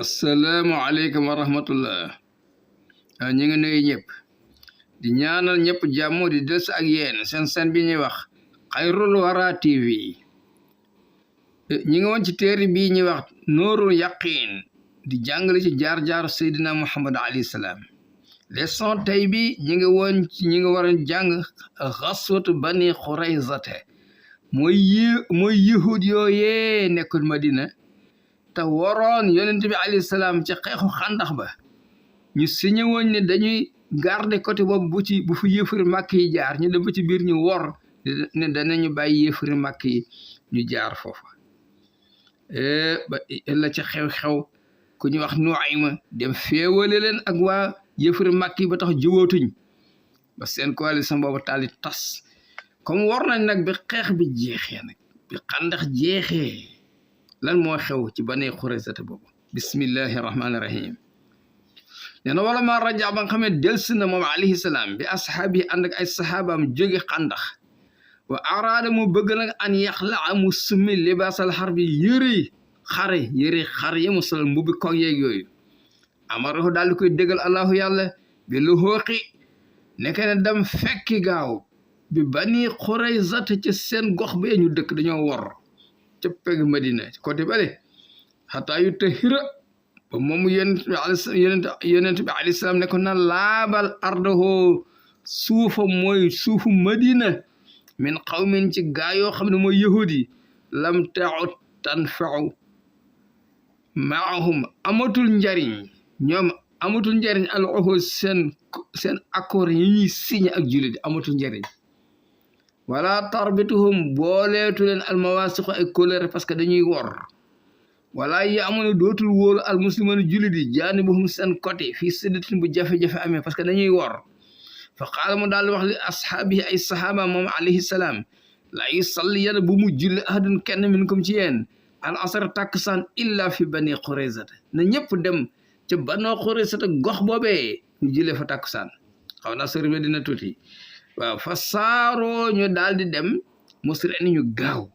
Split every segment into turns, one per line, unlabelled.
asalaamaaleykum wa rahmatullah ñu ngi nuyu ñëpp di ñaanal ñëpp jàmm di des ak yéen seen bi ñuy wax Xayrul Wara TV ñi ngi woon ci téere bii ñuy wax Nuurul Yaqiin di jàngale ci jaar-jaar Seydina Muhammad alayhi salaam leçon tey bi ñi ngi war a jàng xaswatu Bani Xuraysata mooy yahud yooyee nekkul Madina te waroon yonent bi alayhi salaam ci xeexu xàndax ba ñu signé woon ne dañuy garder côté boobu bu fu yëfari màkk yi jaar ñu dem ba ci biir ñu wor ne danañu bàyyi yëfari màkk yi ñu jaar foofa ba la ca xew-xew ku ñu wax Nuayma dem féewale leen ak waa yëfari màkk yi ba tax jubóotuñ ba seen coalition boobu tali tas comme war nañ nag bi xeex bi jeexee nag bi xàndax jeexee lan moo xew ci Bani Xuraysata boobu bismillahi rahmaani rahim nee na wala ma raja ba nga xam ne delsi na moom alayhi salaam bi asxaab yi ànd ak ay saxaabaam jóge xàndax wa araada mu bëgg nag an yaxlaa mu summi libaasal xar bi yëre xar yi mu sol mbubbi koŋ yeeg yooyu amarahu daal di koy déggal allahu yàlla bi lu xooqi nekk ne dem fekki gaaw bi Bani Xuraysata ci seen gox bee ñu dëkk dañoo wor ca pegg Madina côté bale xataa yu tahira ba moomu yonent bi alayhi salaam ne ko na laabal ardahu suufa mooy suufu Madina min qawmin ci gaa yoo xam ne mooy yahudi lam taut tanfau maahum amatul njariñ al uhud seen accord yi ñuy signé ak jullit amatul njariñ wala tarbituhum booleetu leen almawasiqu ay kóllëre parce que dañuy wor wala yi amoon dootul wóolu almusliman jullit yi jaanibuhum seen côté fii siddatin bu jafe-jafe amee parce que dañuy wor fa qaala mu daal wax li ashaabihi ay sahaaba moom alayhi salaam la yusalliyanna bu mu julli ahadun kenn minkum ci yéen al asr takkusaan illa fi Bani Xuraysata na ñëpp dem ca Bani Xuraysata gox boobee ñu jullee fa takkusaan xaw naa sori dina tuuti waaw fa saaroo ñu daal di dem musri'in ñu gaaw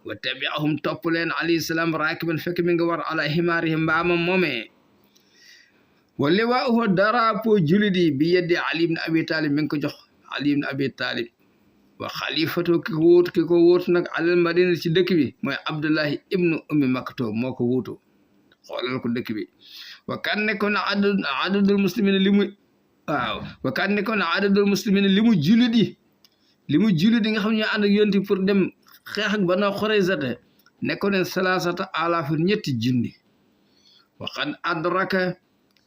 wa tabi'ahum topp leen alayhi salaam raakiban fekk mi nga war ala himaarihi mbaamam moomee wa liwaa'uhu drapeau jullit yi bi yeddi Ali ibn Abi Talib mi ngi ko jox Ali ibn Abi Talib wa xalifatu ki ko wóotu nag alal madina ci dëkk bi mooy Abdullahi ibnu Ummi Maktum moo ko wuutu xoolal ko dëkk bi wa kan nekkoon adadul muslimina wa kan nekkoon adadul muslimina li mu jullit yi nga xam ne ñoo ànd ak yonti pour dem xeex ak Bani Xuraysata nekkoon ne salaasata alaafin ñetti junni wa qad adraka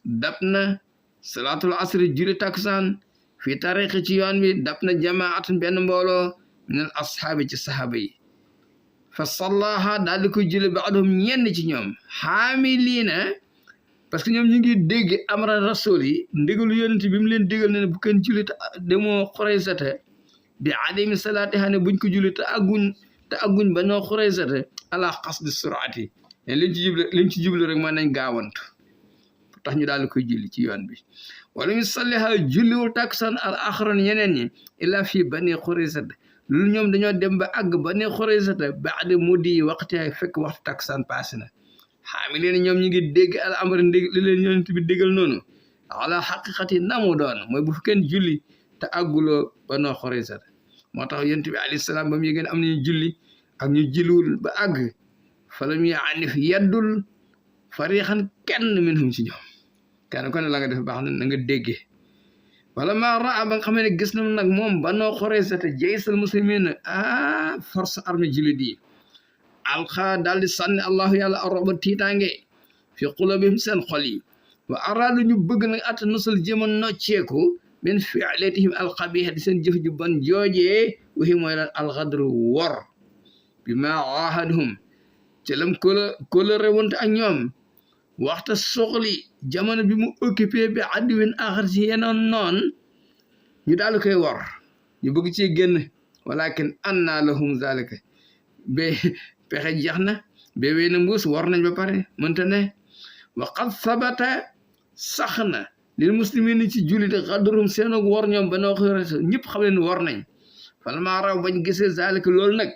dab na salaatul asri julli takusaan fii tariqi ci yoon bi dab na jamaatun benn mbooloo minal ashaabi ci sahaaba yi fa sallaha daal di koy julli ba'dhum ñenn ci ñoom xaamiliina parce que ñoom ñu ngi dégg amra rasul yi ndigalu yonent bi mu leen digal ne bu kenn julli te demoo Xuraysata bi adami salaatiha ne buñ ko julli te agguñ Bani Xuraysata ala qasdi suraati liñ ci jublu rek mën nañ gaawantu tax ñu daal di koy julli ci yoon bi wala ñu salliha julliwul takkusaan al axaroon ñeneen ñi illa fii Bani Xuraysata loolu ñoom dañoo dem ba àgg Bani Xuraysata ba'da mudi waqti fekk waxtu takkusaan passé na xaami leen ñoom ñu ngi dégg al amr li leen yonent bi déggal noonu ala xaqiqati na mu doon mooy bu fi kenn julli te àgguloo Bani Xuraysata moo tax yonent bi alayhi salaam ba mu yëgeen am nañu julli ak ñu julliwul ba àgg falam yaanif yeddul fariixan kenn minhum ci ñoom kenn ko ne la nga def baax na nga déggee wala ma raa ba nga xam ne gis na nag moom Bani Xuraysata jaysal muslimina force armée jullit yi alxa daal di sànni allahu yàlla aroba tiitaange fi qulubihim seen xol yi wa araadu ñu bëgg nag at nasal jéema nocceeku min fi'latihim alxabiha di seen jëf ju ban joojee waxi mooy lan alxadru wor bi ma ahadhum ci lam kóllëre wante ak ñoom waxta soxli jamono bi mu occupé bi addiwin axar ci yenoon noon ñu daal koy wor ñu bëgg ci génn walakin anna lahum zalika ba pexe jeex na ba wéy na mbuus war nañ ba pare mënta ne wa qad sabata sax na lil muslimin ci jullit xadrum seeno war ñoom Bani Xuraysata ñëpp xam leen war nañ fal maa raw bañ gisee zalika loolu nag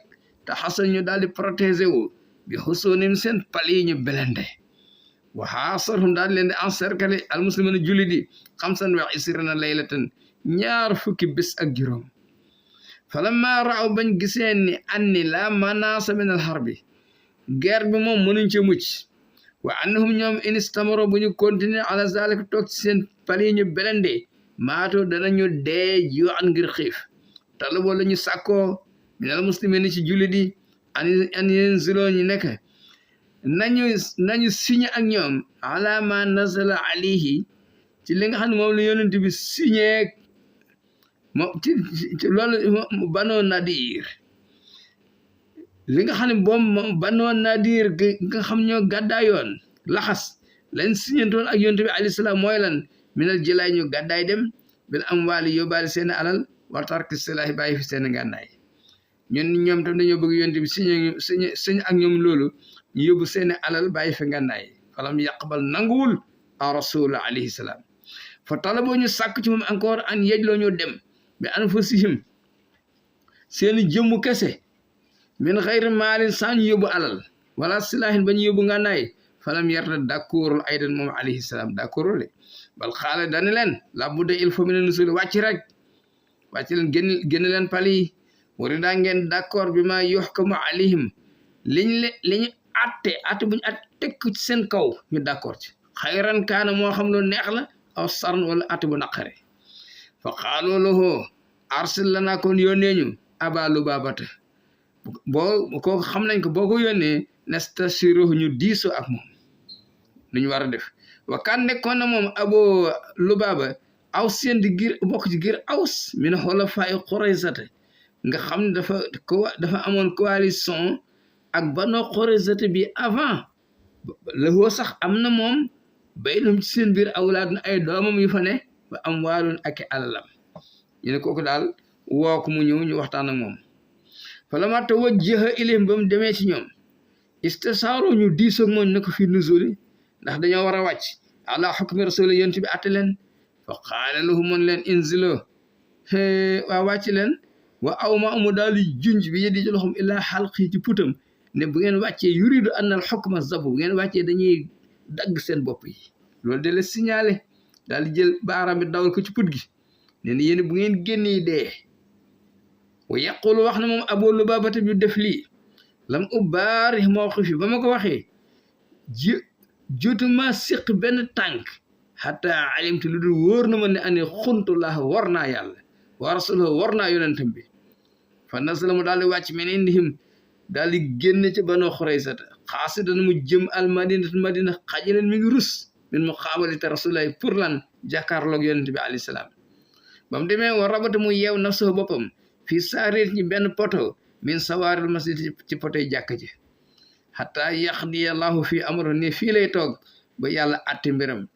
te xasan ñu daal di protéger wu bi xusunim seen pal yi ñu belende wa xaasarhum daal leen di encercler al muslimina julli di 25 laylatan ñaar fukki bés ak juróom falamma raaw bañ gisee ni anni la manasa min al harbi guerre bi moom mënuñ ci mucc wa annahum ñoom in istamaro bu ñu continuer ala zalika toog ci seen pali ñu belende maatoo danañu dee juan ngir xiif talaboo la ñu sàkkoo minal muslimin ci jullit yi an yanziloo ñu nekk nañu signé ak ñoom ala ma nazala alayhi ci li nga xam ne moom la yonent bi signé moom ci loolu banoo nadir li nga xam ne boom banoo nadir nga xam ñoo gàddaayoon laxas lañ signantoon ak yonent bi alayhi salaam mooy lan minal jëlaay ñu gàddaay dem bil amwaali yóbbaale seen alal wa tarki silaahi bàyyi fi seen gànnaay ñoom tam dañoo bëgg yonent bi signé ak ñoom loolu ñu yóbbu seen alal bàyyi fi gànnaay falam yaqbal nanguwul a rasul alayhi salaam fa talaboo ñu sàkk ci moom encore an yejloo ñu dem bi anfusihim seeni jëmmu kese min xayri maalin saa ñu yóbbu alal wala silaahin ba ñu yóbbu ngànnaay falam yarda d'accordul aydan moom alayhi salaam d'accordul bal xaale dani leen la budda il faut mine nusul wàcc rek wàcc leen génn leen pali wari daa ngeen d'accord bi ma yuhkamu alayhim liñu atte buñu at tekk ci seen kaw ñu d'accord ci xayran kaana moo xam lu neex la aw sarn wala atte bu naqare fa xaaloo lahu arsil lanaa kon yónnee ñu aba lubaabata boo ko xam nañ ko boo ko yónnee nastasiruhu ñu diisoo ak moom lu ñu war a def wa kan nekkoon na moom abo lubaaba aw seen di gir bokk ci gir aws min xulafaay Quraysata nga xam ne dafa amoon coalition ak Banu Quraysata bi avant la woo sax am na moom baynum ci seen biir awlaad na ay doomam yu fa ne ba am waalun ak alalam ñu ne kooku daal woo ko mu ñëw ñu waxtaan ak moom falammaa tawajjaha ilayhim ba mu demee ci ñoom istasaaru ñu diisoog moom ne ko fi nuzuli ndax dañoo war a wàcc ala xukmi rasuli yonent bi atte leen fa qaala lahu mon leen inzilo waa wàcc leen wa aw ma amu daal di junj bi yeddi ci loxom illaa xalqi ci putam ne bu ngeen wàccee yuridu anna al xukma zabu bu ngeen wàccee dañuy dagg seen bopp yi loolu de la signalé daal di jël baaraam bi dawal ko ci put gi ne ni yéen bu ngeen génnee dee wa yaqulu wax na moom Abu Lubaabata bi def lii lam ubaari mawqifi ba ma ko waxee jotuma siq benn tànk xata alimtu lu dul wóor na ma ne ane xuntullah war naa yàlla wa rasulahu war naa yonentam bi fa nasala mu daal di wàcc men indihim daal di génn ci Banu Quraysata xaasidan mu jëm al madina xajaleen mi ngi rus min mu xaabalite rasulullahi pour lan jàkkaarloog yonent bi alayhi salaam ba mu demee wa rabata mu yeew nafsahu boppam fii saarit ñi benn poto min sawaaril masjid ci potoy jàkk ji xataa yaqdiyallahu fii amro ne fii lay toog ba yàlla atte mbiram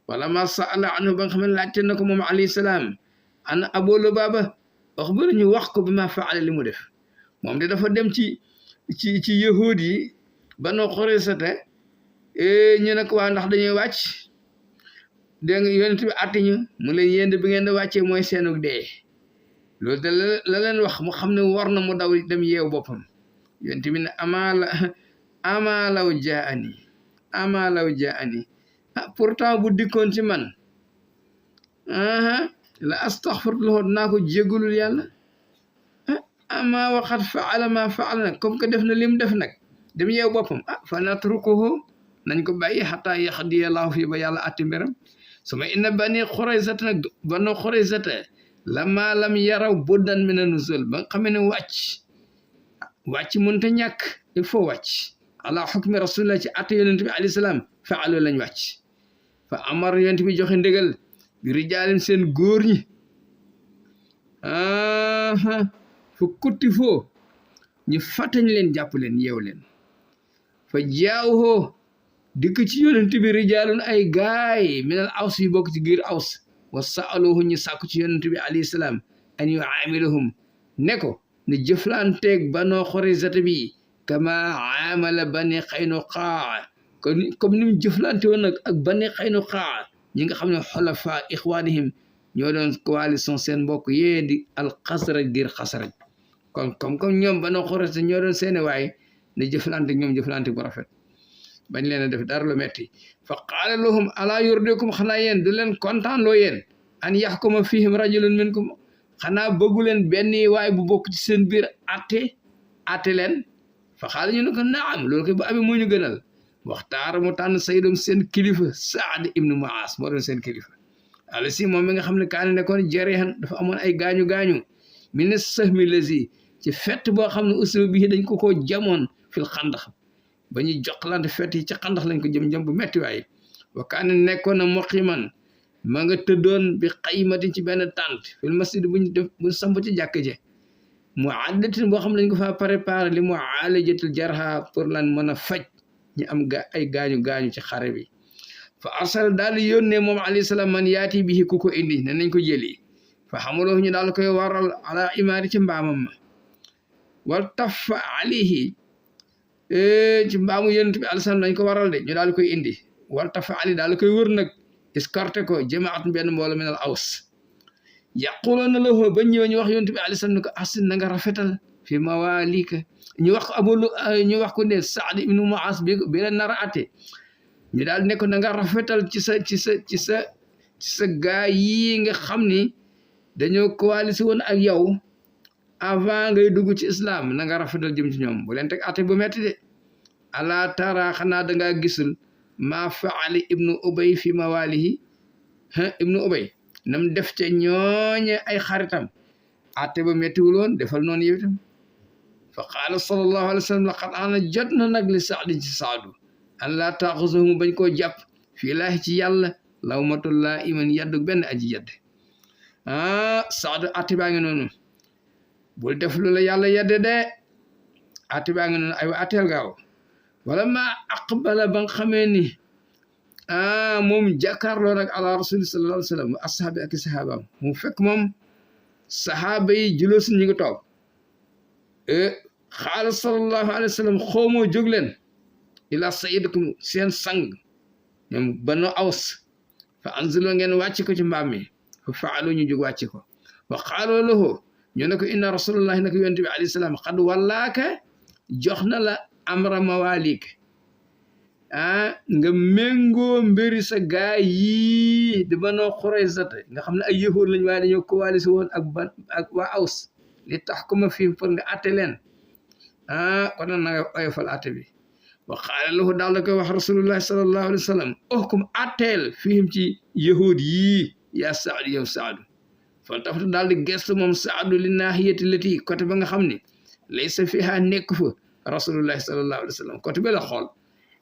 wala ma saala anhu ba nga xam ne laajte na ko moom alayhi salaam ana Abu Lubaaba axbara ñu wax ko bi ma faale li mu def moom de dafa dem ci yahuud yi Banu Quraysata ñu ne ko waa ndax dañuy wàcc dégg nga yonent bi atte ñu mu leen yéen bi ngeen di wàccee mooy seenu dee loolu de la leen wax mu xam ne war na mu daw dem yeew boppam yonent bi ne ama law jaani pourtant bu dikkoon ci man la astaghfirullah dinaa ko jégalul yàlla ama waxat faala ma faala nag comme que def na lim def nag dem yeew boppam fa natrukuhu nañ ko bàyyi xataa yaxdiyallahu fii ba yàlla atti mbiram suma inna Bani Quraysata nag Banu Quraysata lama lam yaraw buddan mina nuzul ba nga xam ne wàcc mënta ñàkk il faut wàcc ala xukmi rasulillah ci atte yonent bi alayhi salaam faalu lañ wàcc fa amar yonent bi joxe ndigal bi rijaalin seen góor ñi fa kutti foo ñu fatañ leen jàpp leen yeew leen fa jaawoo dikk ci yonent bi rijaalun ay gaay minal aws yi bokk ci giir aws wa saaluhu ñu sàkku ci yonent bi alayhi salaam an yuamilahum ne ko ne jëflanteeg Banu Quraysata bi kama amala Bani Qaynuqaa comme ni mu jëflante woon nag ak Bani Qaynuqaa ñi nga xam ne xulafa ixwaanihim ñoo doon coalition seen mbokk yee di al Xasraj giir Xasraj comme ñoom Banu Quraysata ñoo doon seeni waaye ne jëflante ñoom jëflante bu rafet bañ leen a def dara lu metti fa qaala lahum alaa yurdikum xanaa yéen du leen kontaan loo yéen an yaxkuma fihim rajulun minkum xanaa bëggu leen benn waay bu bokk ci seen biir atte leen fa xaala ñu ne ko naam loolu ko bu amee moo ñu gënal waxtaara mu tànn saydum seen kilifa Saad ibnu Muaas moo doon seen kilifa ala si moom mi nga xam ne kaane nekkoon jarihan dafa amoon ay gaañu-gaañu min sahmi lazi ci fett boo xam ne usiba bi dañ ko jamoon fil xandax ba ñuy joxlante fett yi ca xandax lañ ko jëm bu metti waaye wa kaane nekkoon na muqiman ma nga tëddoon bi xaymatin ci benn tànt fil masjid buñ samp ci jàkk je mu addatin boo xam ne dañ ko faa préparé li mu aalajatul jarha pour lan mën a faj ñu am ay gaañu-gaañu ci xare bi fa arsal daal di yónnee moom alayhi salaam man yaati bihi ku ko indi ne nañ ko jëli fa xamaloo ñu daal koy waral ala imaari ci mbaamam ma wal tafa alayhi ci mbaamu yonent bi alayhi salaam dañ ko waral de ñu daal koy indi wal tafa ali daal koy wër nag escorté ko jamaat benn mbooloo min al aws yaquloon na lahu ba ñëw ñu wax yonent bi alayhi salaam ne ko ahsin na nga rafetal fi mawaalika ñu wax ko ne Saad ibnu Muaas bi la nar a atte ñu daal ne ko na nga rafetal ci sa gaay yi nga xam ni dañoo coalisé woon ak yow avant ngay dugg ci islam na nga rafetal jëm ci ñoom bu leen teg atte bu metti de ala tara xanaa dangaa gisul maa faali ibnu ubay fi mawalihi ibnu ubay nam def ca ñooñe ay xaritam atte ba mettiwul woon defal noonu yow itam fa qaala sallallahu alayhi wa sallam laqad ana jot na nag li saadin ci saadu an laa taaxusuhu bañ koo jàpp fii laahi ci yàlla lawmatullaa iman yaddu benn aji yadde saadu atte baa ngi noonu bul def lu la yàlla yadde de atte baa ngi noonu ay atteel gaaw wala ma aqbala ba nga xamee ni moom jàkkaarloo nag ala rasuli sallallahu alayhi wa sallam ashaabi ak sahabaam mu fekk moom sahaaba yi juloo si ñu ngi toog xaala sallallahu alayhi wa sallam xoomoo jóg leen ila sayyidikum seen sang ñoom banu aws fa anziloo ngeen wàcc ko ci mbaam mi fa faalu ñu jóg wàcc ko wa xaaloo lahu ñu ne ko inna rasulullahi nako yonent bi alayhi salaam xad wallaaka jox na la amra mawalik nga méngoo mbiri sa gaay yi di Banu Qurayza nga xam ne ay yahuud lañ waaye dañoo coalisé woon ak waa aws li tax ko ma fii pour nga atte leen kon nag na nga oyofal atte bi wa qaala lahu daal da koy wax rasulullahi sallallahu alayhi wa sallam uhkum atteel fihim ci yahuud yii yaa saadu yow saadu fal tafata daal di gestu moom saadu li naahiyati lati côté ba nga xam ne laysa fiha nekk fa rasulullahi sallallahu alayhi wa sallam côté ba la xool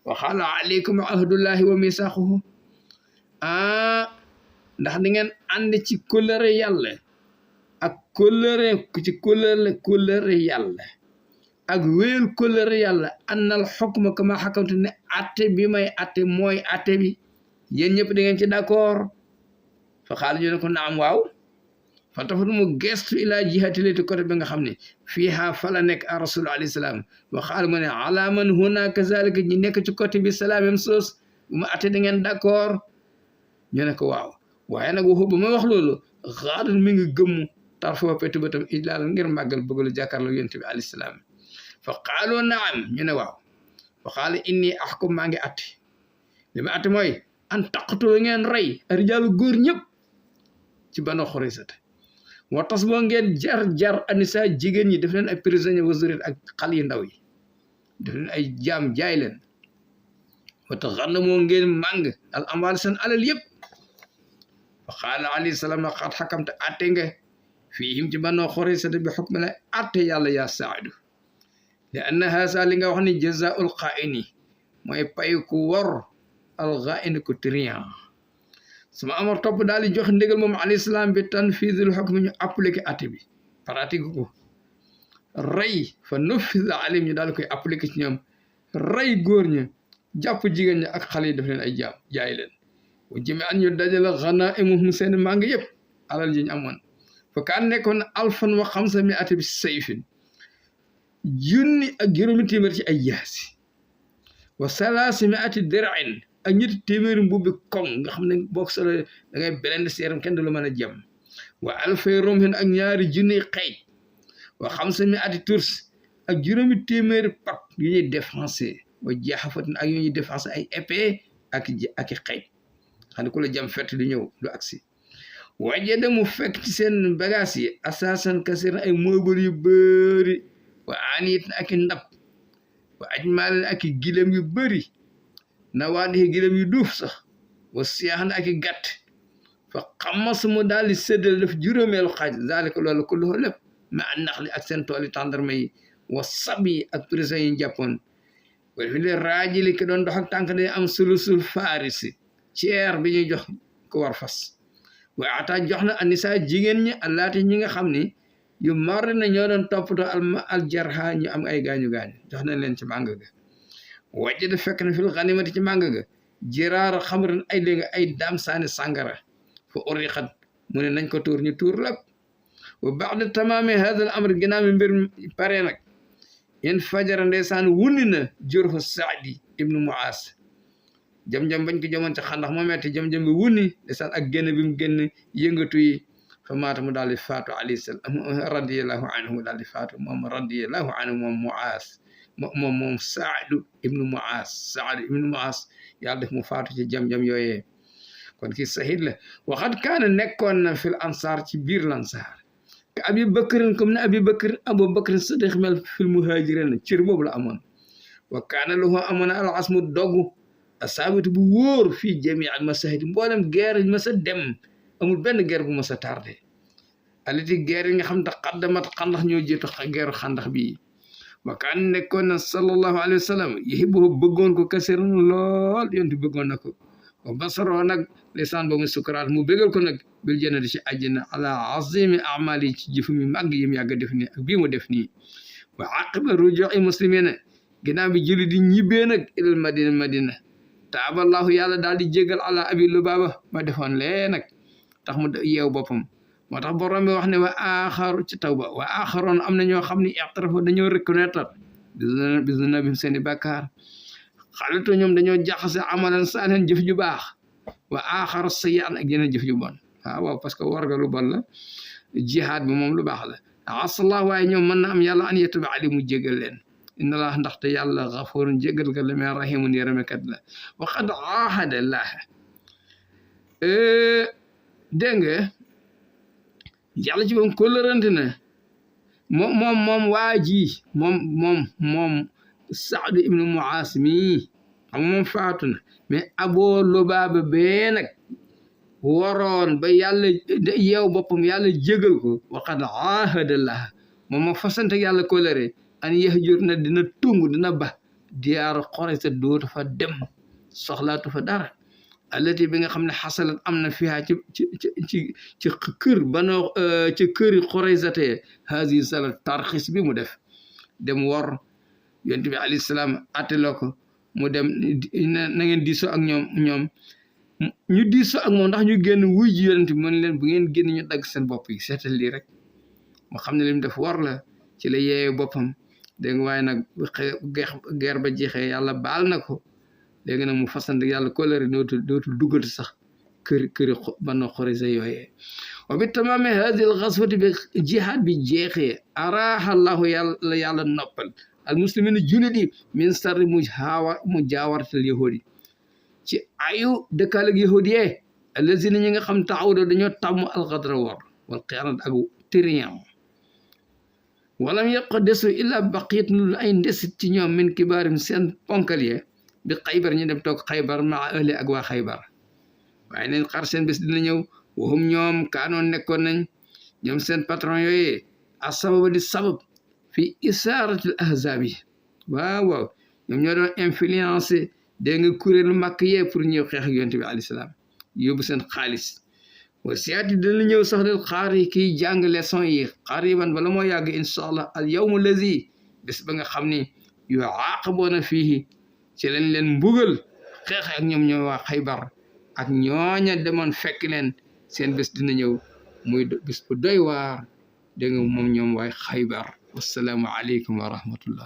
wa qaala alaykum ahdullahi wa misaaquhu ndax di ngeen ànd ci kóllëre yàlla ak kóllëre yàlla ak wéyal kóllëre yàlla annal xukma kama xakamtu ne atte bi may atte mooy atte bi yéen ñëpp da ngeen ci d'accord fa xaala ñu ne ko naam waaw fa tafatu mu gestu ila jihati lati côté bi nga xam ne fiiha fala nekk a rasul alayhi salaam wa xaala mu ne ala man huna kazalika ñi nekk ci côté bi c'est la même chose bu ma atte da ngeen d'accord ñu ne ko waaw waaye nag waxu ba ma wax loolu xaadul mi ngi gëmmu tarfoo petu ba tam ijlaal ngir màggal bëggalu jàkkaarloo yonent bi alayhi salaam fa qaaloo naam ñu ne waaw fa qaala inni ahkum maa ngi atte li ma atte mooy an taqtulu ngeen rey rijaalu góor ñëpp ci Banu Qurayza moo tas boo ngeen jar anisa jigéen ñi def leen ay prisonnier wasurit ak xal yu ndaw yi def leen ay jaam jaay leen wa taxanna moo ngeen màng al amwaal seen alal yëpp fa qaala alayhi salaam qad xakamta atte nga fiihim ci Banu Qurayza bi xukmi la atte yàlla yaa saadu li anna haasa li nga wax ni jazaa'ul xaa'ini mooy pay ku wor al xaa'ini ku trian sama amar topp daal di joxe ndigal moom alayhi salaam bi tanfiidul xukmi ñu appliqué atte bi pratique ko rey fa nufida alim ñu daal di koy appliqué ci ñoom rey góor ña jàpp jigéen ña ak xale yi def leen ay jaam jaay leen bu jëme an ñu dajale ghanaaimuhum seen màng yëpp alal ji ñu amoon fa kaan nekkoon alfan wa xamsa mi ati bi sayfin junni ak juróomi téeméer ci ay yaasi wa salaasi mi ati dir'in ak ñetti téeméeri mbubbi koŋ nga xam ne boo solo da ngay belend seeram kenn du la mën a jëm wa alfay romhin ak ñaari junni xeej wa xamsa mi ati turs ak juróomi téeméeri pak yu ñuy défensé wa jaxafatin ak yu ñuy défense ay épée ak xeej xam ne ku la jam fett di ñëw du agsi wajada mu fekk ci seen bagage yi asaasan kasir ay meuble yu bëri wa anit ak ndab wa ajmal ak gilem yu bëri na waadi gilem yu duuf sax wa siyaaxan ak gàtt fa xamas mu daal di séddal def juróomeelu xaaj zalika loolu kulluhu lépp ma an naxli ak seen tool yi tàndarma yi wa sabi ak prison yi jàppoon wala fi le raajili ki doon dox ak tànk day am sulusul farisi ceer bi ñuy jox ko war fas waaye ata jox na anisa jigéen ñi allaati ñi nga xam ni yu mar na ñoo doon toppatoo al jarha ñu am ay gaañu-gaañu jox nañ leen ci màng ga wàjj da fekk na fil xanimati ci màng ga jiraar xamrin ay léegi ay daam saani sàngara fa urixat mu ne nañ ko tuur ñu tuur lépp wa ba'da tamaami hada al amr ginnaaw mi mbir pare nag in fajara ndeysaan wunni na jurhu saadi ibnu muas jam-jam bañ ko jamoon ci xandax moo metti jam-jam bi wunni ndeysaan ak génn bi mu génn yëngatu yi fa maata mu daal di faatu alayhi salaam radiyallahu anhu mu daal di faatu moom radiyallahu anhu moom muas moom saadu ibnu muas yàlla def mu faatu ci jam-jam yooyee kon kii sahid la waxat kaana nekkoon na fil ansaar ci biir lansaar ka abi bakrin comme ne abi bakrin sadiq mel fil muhajirin cër boobu la amoon wa kaana lahu amoon al asmu dogu asaabitu bu wóor fii jamii al masahid mboolem guerre yi mas a dem amul benn guerre bu mas a tardé aliti guerre yi nga xam te xaddamat xandax ñoo jiitu guerre xandax bii wa kaan nekkoon na sallallahu alayhi wa sallam yuhibbu bëggoon ko kasiran lool yontu bëggoon na ko wa basaroo nag lisaan ba mu sukuraat mu bégal ko nag bil jannati ci àjjana ala azimi amali ci jëfu mi màgg yim yàgg def nii ak bii mu def nii wa aqiba ruju'i muslimina ginnaaw bi julli di ñibbee nag ilal madina taaballahu yàlla daal di jégal ala abi lubaaba ma defoon lee nag tax mu yeew boppam moo tax borom bi wax ne wa aaxaru ci tawba wa aaxaroon am na ñoo xam ne ictarafu dañoo reconnaître bisnabim seeni bàkkaar xalitu ñoom dañoo jaxase amalan saalihan jëf ju baax wa aaxaru sayyi'an ak yeneen jëf ju bon waaw parce que war nga lu bon la jihaad bi moom lu baax la asallah waaye ñoom mën na am yàlla an yatuba ali mu jégal leen inna allah ndaxte yàlla xafuurun jégal ka la mais rahimun yërëmekat la wa qad aahada allah dégg nga yàlla ci moom kóllërante na moom waa ji moom Saad ibnu Muaas mi xam moom faatu na mais Abu Lubaaba bee nag waroon ba yàlla yeew boppam yàlla jégal ko waqad aahadallah moom ma fasante yàlla kóllëre an yahjur na dina tung dina ba diyaaru Qurayza dootu fa dem soxlaatu fa dara allati bi nga xam ne xasalat am na fiha ci kër banoo ci këri Qurayzate haasi salat tarxis bi mu def dem wor yonent bi alayhi salaam atteloo ko mu dem na ngeen diisoo ak ñoom ñu diisoo ak moom ndax ñu génn wuy ji yonent bi mën leen bu ngeen génn ñu dagg seen bopp yi seetal lii rek mu xam ne li mu def war la ci la yeewee boppam dégg nga waaye nag guerre ba jeexee yàlla baal na ko léegi nag mu fasante yàlla kóllëre dootul duggati sax këri Banu Qurayza yooyee wa bi tamaami haadihi al-ghazwati bi jihaad bi jeexee araaha Allahu yàlla noppal al muslimina jullit yi min sarri mu jaawaratal yahudi ci ayu dëkkaal ak yahudi yee allazina ñi nga xam taawudo dañoo tàmm al-ghadra war wal xiyaanat ak trian walam yabqa desu illa baqiyat lu ay ndesit ci ñoom min kibaarim seen ponkal yee bi Xaybar ñu dem toog Xaybar maa ahli ak waa Xaybar waaye neen xar seen bés dina ñëw waxum ñoom kaanoon nekkoon nañ ñoom seen patron yooyee a sababa di sabab fi isaaratil ahzaab yi waaw ñoom ñoo doon influencé dégg nga kuréelu màkk yee pour ñëw xeex ak yonent bi alayhi salaam yóbbu seen xaalis wa siyaati dina ñëw sax del xaar yi kiy jàng leçon yi xariban bala moo yàgg incha allah al yawmu lazi bés ba nga xam ni yuaqaboona fiihi ci lañ leen mbugal xeex ak ñoom ñoo waa Xaybar ak ñooña demoon fekk leen seen bés dina ñëw muy bés bu doy waar dégg nga moom ñoom waay Xaybar wassalaamu aleykum wa rahmatullah